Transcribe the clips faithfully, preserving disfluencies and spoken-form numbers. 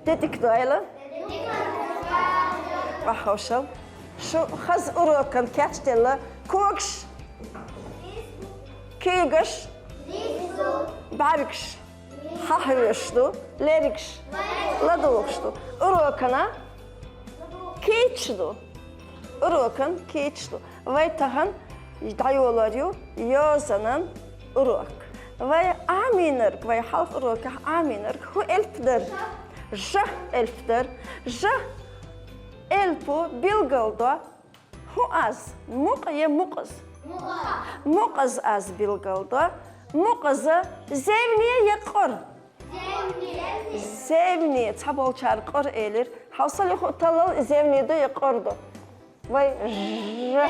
Де дика дойла. Вахавшал. Шу хаза урокан кечделла когаш, куьйгаш, бӀаргаш хьахьоьшуш ду, лергаш ладугӀуш ду. Урокана кийча ду. Урокан кийча ду. Вай тахан дӀайолор ю йозанан урок. Вай Ӏамийнарг, вай хьалха урокехь Ӏамийнарг хӀун элп дара? Ж элп дара. Ж элпо билгалдо хӀун аз? Мукъа я мукъаза? Мукъаза аз билгалдо. Мукъаза зевне я къора? Зевне. Цхьаболчара къора элира. Хьовсал, юха а таллал, зевне ду я къора ду? Вай ж.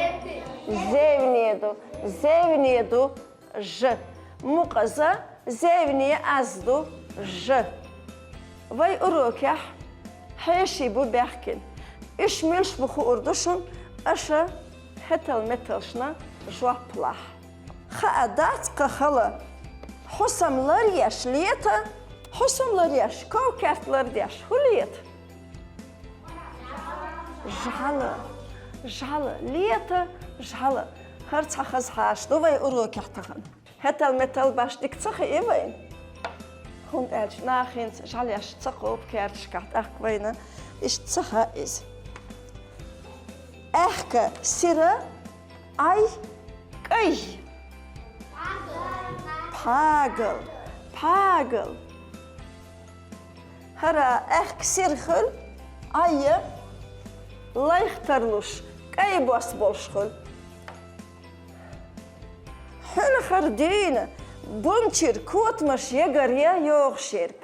Зевне ду. Зевне ду ж. Мукъаза зевне аз ду ж. Вай урокехь хьеший бу баьхкина. Уьш муьлш бу хуур ду шуна, аша хӀетал-металшна жоп лахь. Хаа дац-кх хала, хьусам ларъеш лета, хьусам ларъеш, ков-керт лардеш хӀун лета? ЖӀала. ЖӀала. Лета жӀала. ХӀара цхьа хаза хьаша ду вай урокехь тахан. ХӀетал-метал баш дика ца хии вайна? ХӀунда аьлча наха хӀинца жӀалеш ца кхобу керташкахь, тӀаккха вайна иштта ца хаьа иза. Аьхка сира, Ӏай кӀай. Пхьагал, пхьагал. ХӀара аьхка сира хуьлу, Ӏай лайх тарлуш, кӀай бос болуш хуьлу. Хьуьнхара дуьйна бун чуьра котамаш ягар я йогӀуш ерг.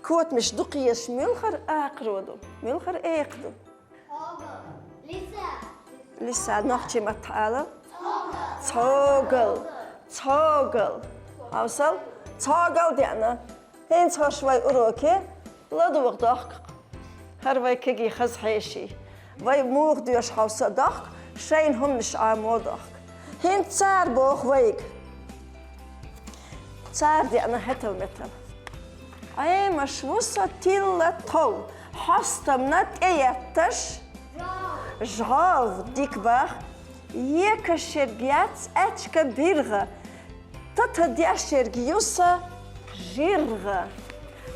Котамаш дукха езаш муьлхара акхаро ду, муьлхара экха ду? Лиса, нохчийн маттахь ала. Цогал. Цогал. Хьовсал, цогал деана. ХӀинца хӀорш вай уроке ладугӀу дохку. ХӀара вай кегий хаза хьеший. Вай муха доьшу хьовса дохку, шайна хӀуманаш Ӏамо дохку. ХӀинца цара боху вайга. Цара деана хӀетал-метал. Ӏемаш ву со тилла тов, хьостамна тӀеетташ. ЖӀов, дика боху. Екаш ерг яц аьчка биргӀа, тата деш ерг ю сан жиргӀа.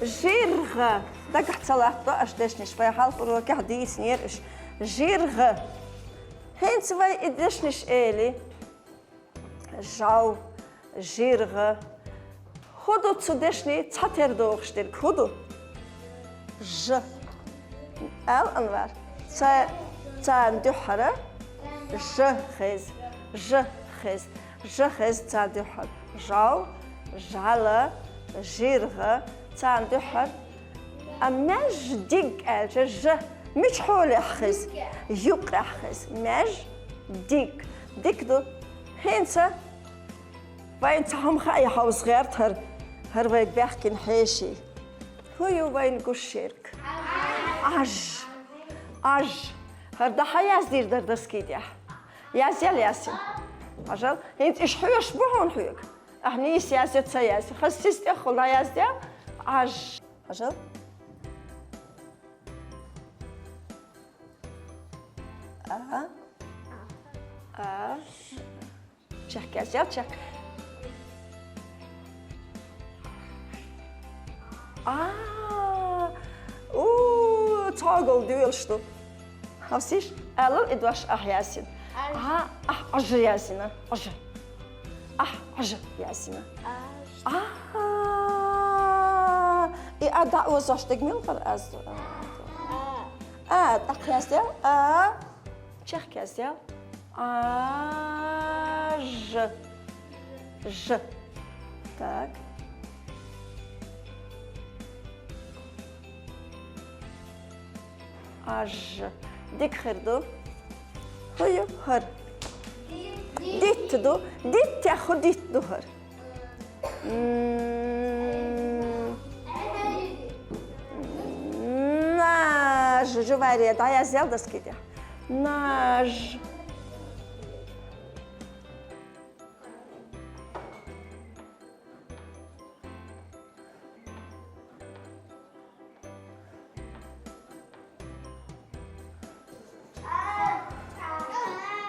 ЖиргӀа. Дагахь ца латтадо аша дешнаш, вай хьалха урокехь дийцинера уьш. ЖиргӀа. ХӀинца вай и дешнаш эли. ЖӀов, жиргӀа. ХӀун ду цу дешнийн цхьатерра догӀуш дерг? ХӀун ду? Ж. Ала, Анвар. Ца-, царна дуьххьара ж хеза, ж хеза, ж хеза царна дуьххьара. ЖӀов, жӀала, жиргӀа, царна дуьххьара. А маьждиг аьлча ж мича хьолехь хеза? Юккъехь хеза. Маьждиг. Дика ду. ХӀинца вайна цхьа хӀума хаьа хьовса гӀерта хӀара, хӀара вай баьхкина хьеший. ХӀун ю вайна гуш ерг? Ӏаж. Ӏаж. ХӀара дӀа хьан яздийр дара доски тӀехь? Язъял, Ясин. Хьажал. ХӀинца уьш хьоьшуш бу хьуна хьоьга? Ахьа нийса язъя, ца язъя. Хаза сиз тӀехула дӀаязъял. Ӏаж. Хьажал. А. А. Чехка язъял, чехка. А. У, цхьогал доьлуш ду. Хьовсийша, алал и дош ахь, Ясин. Ӏаж. А, ахь Ӏаж язйина. Ӏаж. Ахь Ӏаж язйина. Ӏаж. А. И а дӀаозош дерг муьлхара аз ду? А. А, тӀаккха язъял. А. Чехка язъял. А, ж. Ж. Так. Аж. Дика хир ду. ХӀун ю хӀара? Дитт ду. Диттех хӀун дитт ду хӀара? М, наж. Жувайре дӀаязъял доски тӀехь. Наж.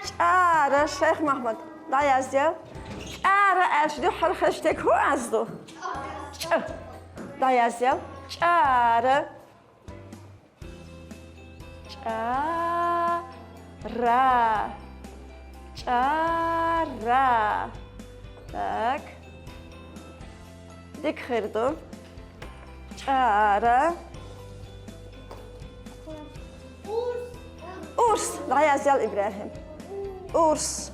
ЧӀара, Шайх Махьмад, дӀаязъел. ЧӀара аьлча дуьххьара хезаш дерг хӀун аз ду? ЧӀ. ДӀаязъел. ЧӀара. ЧӀара. ЧӀара. Так. Дика хир ду. ЧӀара. Урс. ДӀаязъел, ИбрахӀим. Урс.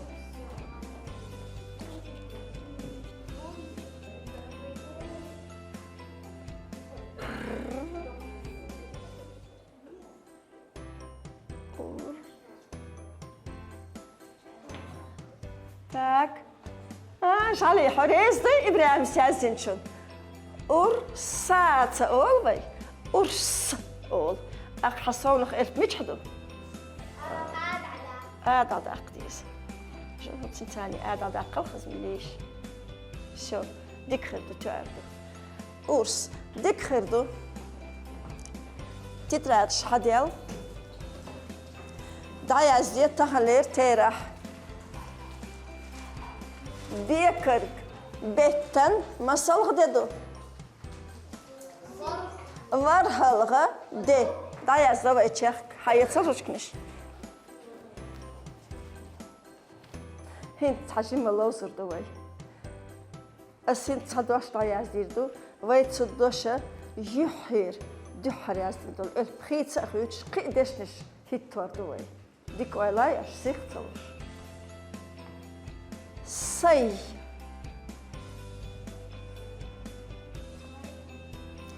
Так. А, Шали, хьо реза дуй ИбрахӀимас яздинчун? Урса ца олу вай, урс олу. ТӀаккха хьан совнах элп мичахь ду? А дӀадаккха деза. Жо, цуьнан царний а дӀадаккхал хаза милийша. Всё, дика хир ду, тоьар ду. Урс, дика хир ду. Тетрадаш хьадел. ДӀаязде таханлера терахь. Бекарг беттан масалгӀа де ду? ВархӀалгӀа де. ДӀаязда вай чехка. Хьан эцал ручканаш? ХӀинца цхьа жимма ловзур ду вай. Ас хӀинца цхьа дош дӀаяздийр ду, вай цу доша юьхьера, дуьххьара яздина долу элп хийца а хуьйцуш, кхин а дешнаш хӀиттор ду вай. Дика ойла еш, сих ца луш. Сай.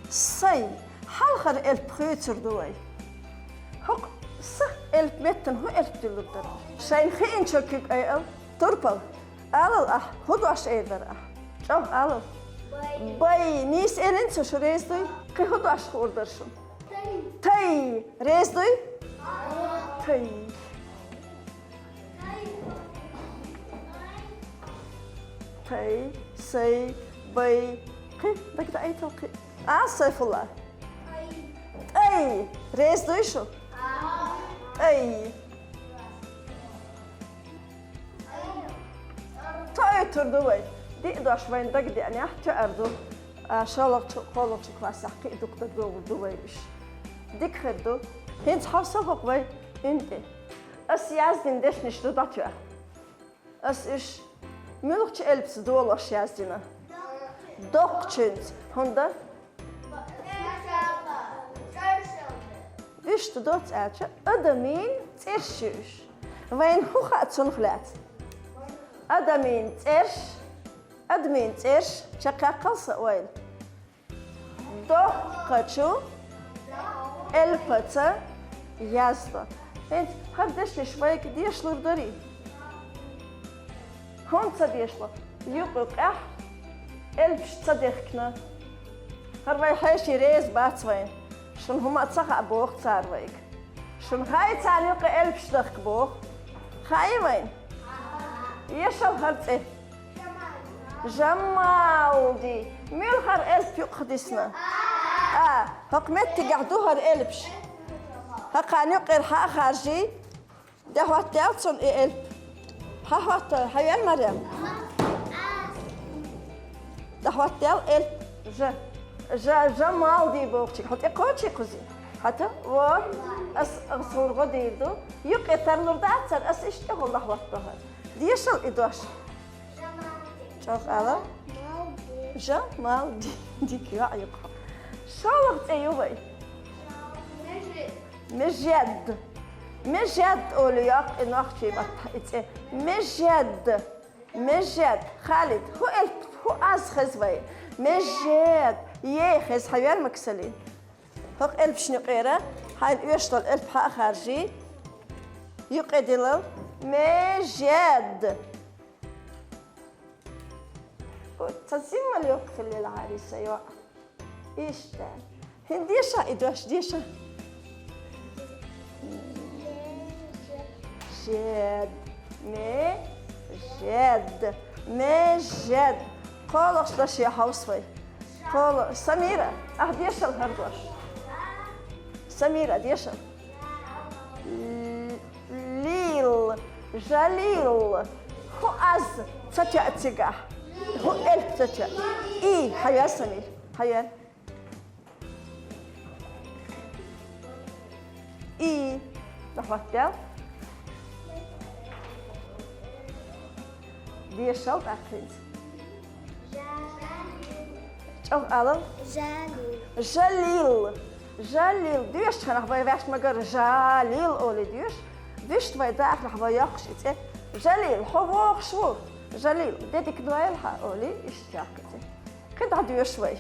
Сай. Хьалхара элп хуьйцур ду вай. ХӀокху «с» элп меттана хӀун элп дуьллур дара? Шайна хиъначо куьг айал. Турпал, алал ахь, хӀун дош эр дара ахь? ЧӀогӀа алал. Бай. Нийса элира цо, шу реза дуй? Кхин хӀун дош хуур дара шуна? Тай. Тай. Реза дуй? Тай. Тай, сай, бай. Кхин, дагадейтал кхин. А, Сайфулла. Тай. Реза дуй шу? Тай. Тойтур ду вай. Диъ дош вайна дагадеанехь, тоьар ду. А, шолгӀачу, кхоалгӀачу классехь кхин а дукха дагадогӀур ду вай уьш. Дика хир ду. ХӀинца хьовсал хӀокху вай ин тӀе. Ас яздина дешнаш ду дӀатоьхна. Ас уьш муьлхачу элпаца долош яздина? Доккхачуьнца. ХӀунда? Вуьшта доцца аьлча, адамийн цӀерш ю уьш. Вайна хӀун хаьа цунах лаьцна? Адамийн цӀерш, адамийн цӀерш, чекхъяьккхал сан ойла. Доккхачу элпаца яздо. ХӀинца хӀара дешнаш вайга дешалур дарий? ХӀунда ца дешало? Юкъ-юкъехь элпаш ца дехкина. ХӀара вай хьеший реза бац вайна. Шуна хӀума а ца хаьа боху цара вайга. Шуна хаьий царна юкъе элпаш дахка боху? Хаьий вайна? Ешал хӀара цӀе. Жамалди. Муьлха хӀара элп юкъах дисна? А, хӀокху меттигехь ду хӀара элпаш. ХӀокхарна юккъера хьа а харжий. ДӀахӀоттадаьлла цунна и элп. Хьан хӀоттор, хьан вен, Марем? ДӀахӀоттадаьлла элп. Жа. Жа, Жамалди бохучуьнга. Хьо тӀе кхочий кхузий? Хьата? Во. Ас, ас хӀуна гӀо дийр ду. Юккъе тарлур дац цара, ас иштта гӀо дӀахӀоттадо хӀара. Дешал и дош. ЧӀогӀа ала. Жамалди. Дика йоӀ ю-кх хьо. ШолгӀа цӀе ю вай? Межед. Межед олу йоккху и нохчийн маттахь и цӀе. Межед. Межед. Халид, хӀун элп, хӀун аз хеза вай? Межед. Е хеза, хьан вер, Максали? ХӀокху элпашна юкъера хьайна оьшуш долу элп хьа а харжий. Юкъе дилал. Межед. Ой, ца зиммал йоккха хилла лахьарий сан йоӀ. Иштта. ХӀинца деша и дош, деша. Жед. Ме. Жед. Ме. Жед. КхоалгӀачу доше хьовса вай. КхоалгӀа. Самира, ахь дешал хӀара дош. Самира, дешал. Л-, лил. Жалил. ХӀу аз ца тоьа цигахь. ХӀу элп ца тоьа. И, хьавер, Самир. Хьавер. И. Дохьоттел. Дешал тӀаккха хӀинца. ЧӀогӀа алал. Жалил. Жалил. Жалил. Доьшучу хенахь вай ваьш магар Жалил олий доьшу. Вуьшта вай даахь вай йоккхуш и цӀе. Жалил, хьо вогӀуш ву. Жалил, де дика дойла хьан олий, иштта йоккху цӀе. Кхин дӀа доьшу вай.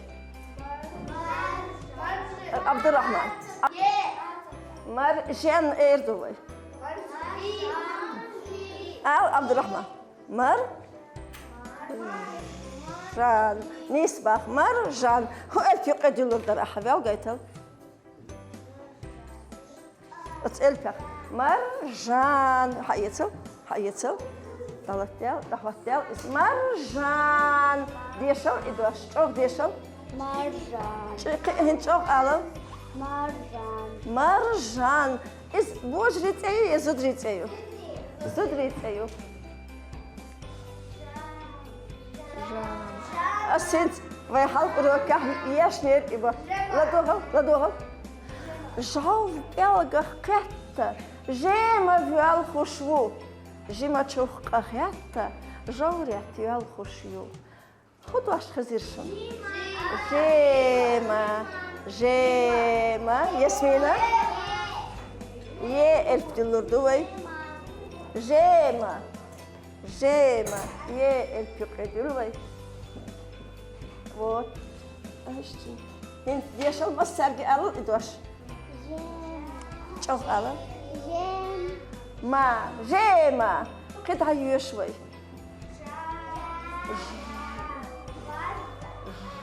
Абдурахман. Маржен эр ду вай. Ал, Абдурахман. Мар? Жан. Нийса боху. Маржан. ХӀу элп юккъе дуьллур дара ахьа, вел гайтал. Оцу элпех. Маржан. Хьаэцал. Хьаэцал. ДӀалаттел, дӀахӀоттел. Иза маржан. Дешал и дош. ЧӀогӀа дешал. Маржан. ЧӀи-, кхин а хӀинца чӀогӀа алал. Маржан. Маржан. Иза божарий цӀе ю я зударий цӀе ю? Зударий цӀе ю. Жан. Ас хӀинца вай хьалха урокехь ешнера и бо. ЛадогӀал, ладогӀал. Жов пӀелгах кхетта, жема воьлхуш ву. Жимачух къа хетта, жоврет йоьлхуш ю. ХӀун дош хезира шуна? Жема. Жема. Ясмина? Е элп дуьллур ду вай. Жема. Жема. Е элп юккъе дуьллу вай. Вот. ХӀинца дешал массаьрга алал и дош. Жем. ЧӀогӀа алал. Жем. Ма. Жема. Кхин дӀа йоьшу вай.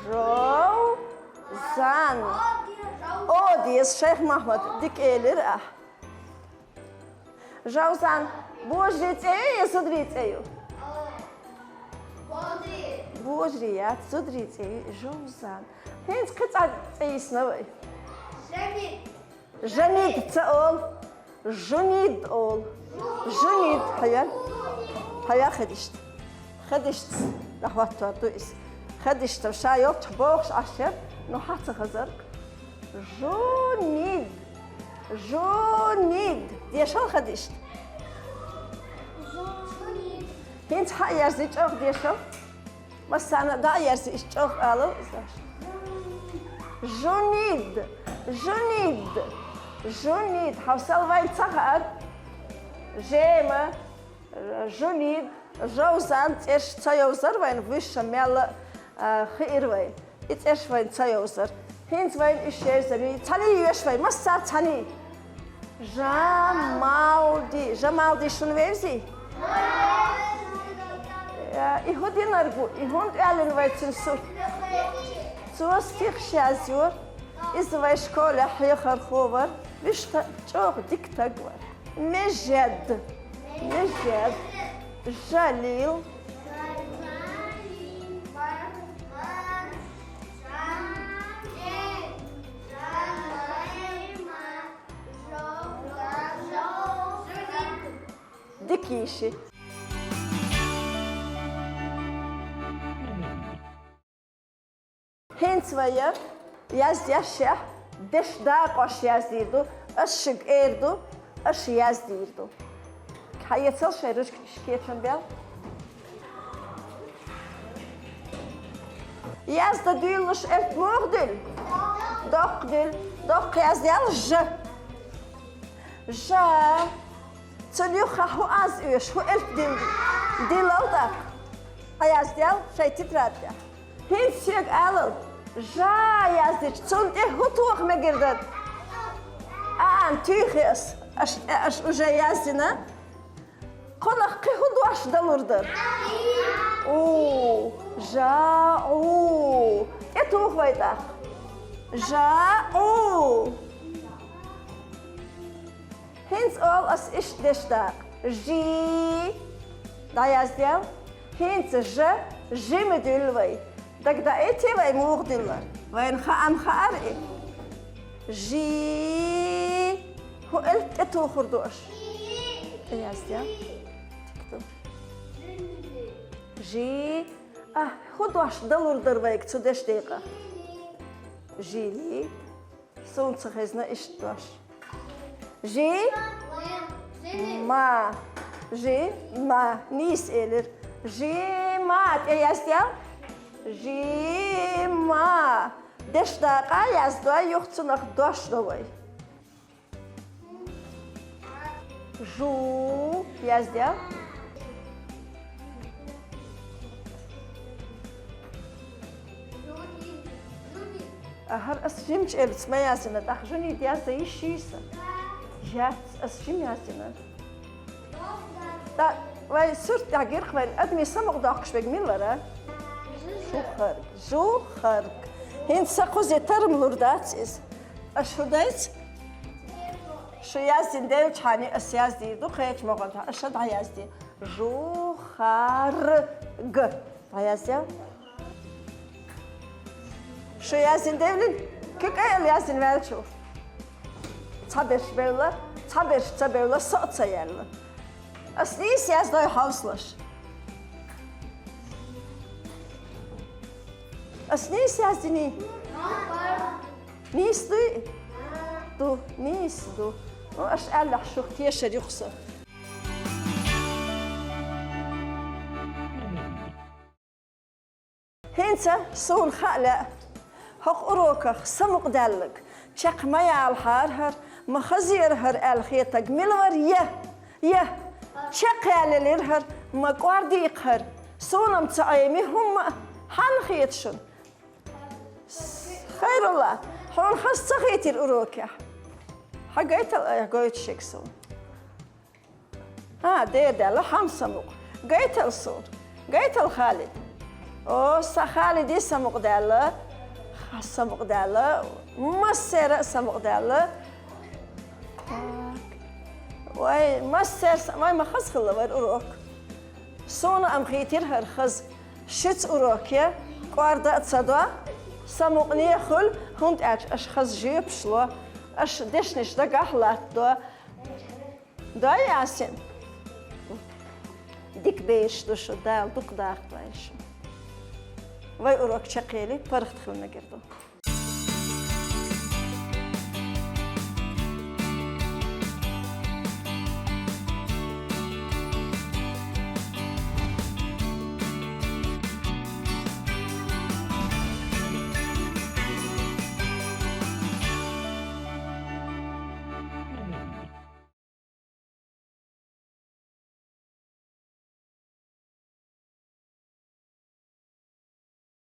Жовзан. О, деза, Шайх Махьмад, дика элира ахь. Жовзан, божарий цӀе ю я зударий цӀе ю? Божарий яц, зударий цӀе ю, Жовзан. ХӀинца кхин цхьа цӀе йисна вай. Жамид ца олу, Жунид олу. Жунид, хьан ян? Хьан ян хадишта? Хадишта, дӀахӀоттор ду иза. Хадишта ша йолччахь бохуш Ӏаш яра, ну хьан ца хазарг? Жунид. Жунид. Дешал хадишта. ХӀинца хьан а ерзи чӀогӀа дешал. Массарна а дӀа а ерзи, иштта чӀогӀа алал иза. Жунид, Жунид, Жунид, хьовсал вайн ца хаьара. Жема, Жунид, Жовзан цӀераш ца йовзар вайн, вуьшша мелла а, хиира вайн. И цӀераш вайн ца йовзар. ХӀинца вайн уьш ерзаний, цхьаьний йоьшу вай, массара цхьаьний. Жамалди. Жамалди шуна вевзий? Э, и хӀун динарг ву? И хӀунда аьллина вай цуьнан сурт? Цо стихаш язйора. Иза вай школехь хьехархо вара. Вуьшта чӀогӀа дика стаг вара. Межед. Межед. Жалил. Дика йийши. ХӀинца вай яздеш шех дешдакъош яздийр ду, ас шуьга эр ду, аша яздийр ду. Хьаэцал шайн ручкаш кечам бел. Язда дуьйлалуш элп муха дуьллу? Доккха дуьллу. Доккха яздаьлла ж. Ж. Цунна юххехь хӀун аз оьшу, хӀун элп дилла? Дилла тӀаккха. Хьан яздел шайн тетрадь тӀехь? ХӀинца соьга алал, жа яздича, цунна тӀе хӀун тоха мегар дара? А, ан туьйхи ас. Аш, аш уже яздина. Кхунах кхин хӀун дош далур дара? У, жа, у. ТӀе тоха вай тӀаккха. Жа, у. ХӀинца олу ас иштта дешдакъа. Жи. ДӀаяздел. ХӀинца ж, жима дуьллу вай. Дагадаийти вай муха дуьллура? Вайна хаам хаьара и. Жи. ХӀун элп тӀе тухур ду аша? ДӀаяздел. Жи. А, хӀун дош далур дара вайга цу дешдекъа? Жили. Суна ца хезна иштта дош. Жи. Ма. Жи. Ма. Нийса элира. Жи. Ма. ТӀе яздаьл. Жи. Ма. Дешдакъа яздой, юха цунах дош до вай. Жу. Яздаьл. Ахар ас жимчу элаца ма яздина, тӀаккха жуни дязда йиш йий сан? Яц, ас жим яздина. ТӀа, вай сурт тӀехь гирх вайн адамийн самукъадоккхуш верг мила вара? Жухарг, жухарг. ХӀинца сан кхузе тарам лур дац иза. Аша хӀун дайца? Шу яздина девлчхьани ас яздийр ду, кхечу могӀанчохь аша дӀаязде. Жухарг. ДӀаязъял. Шу яздина девлина? Кхин кӀел яздина ваьлча ву. Цхьаберш бевлла, цхьаберш ца бевлла, со а ца яьлла. Ас нийса яздой хьовсалаш. Ас нийса яздиний? Нийса дуй? Ду, нийса ду. Ну, аш аьллехь шух тешар юха со. ХӀинца суна хаа лаьа, хӀокху уроках самукъадаьлларг чекх ма ялахьара хӀара, ма хазера хӀара аьлла хетарг мила вара, я, я, чекхъяллера хӀара, ма кӀордийкха хӀара. Суна-м ца Ӏеми хӀумма а, хьанна хета шуна? Хайрулла, хьуна хаза ца хийтира урокехь? Хьан гайтал айхьа гойту шега суна? А, дера даьлла, хьан самукъа? Гайтал суна. Гайтал, Халид. О, сан Халиди самукъадаьлла. Ха, самукъадаьлла. Массера а самукъадаьлла. Так. Вай, массера са-, вай, ма хаза хилла вара урок. Суна-м хийтира хӀара хаза. Шуьца урок я, кӀорда а ца до, самукъане а хуьлу, хӀунда аьлча аша хаза жоьпаш ло, аша дешнаш дагахь латтадо. Дой, Ясин? Дика бераш ду шу, Дала дукха даха дойла шу. Вай урок чекхъели, паргӀат хила мегар ду.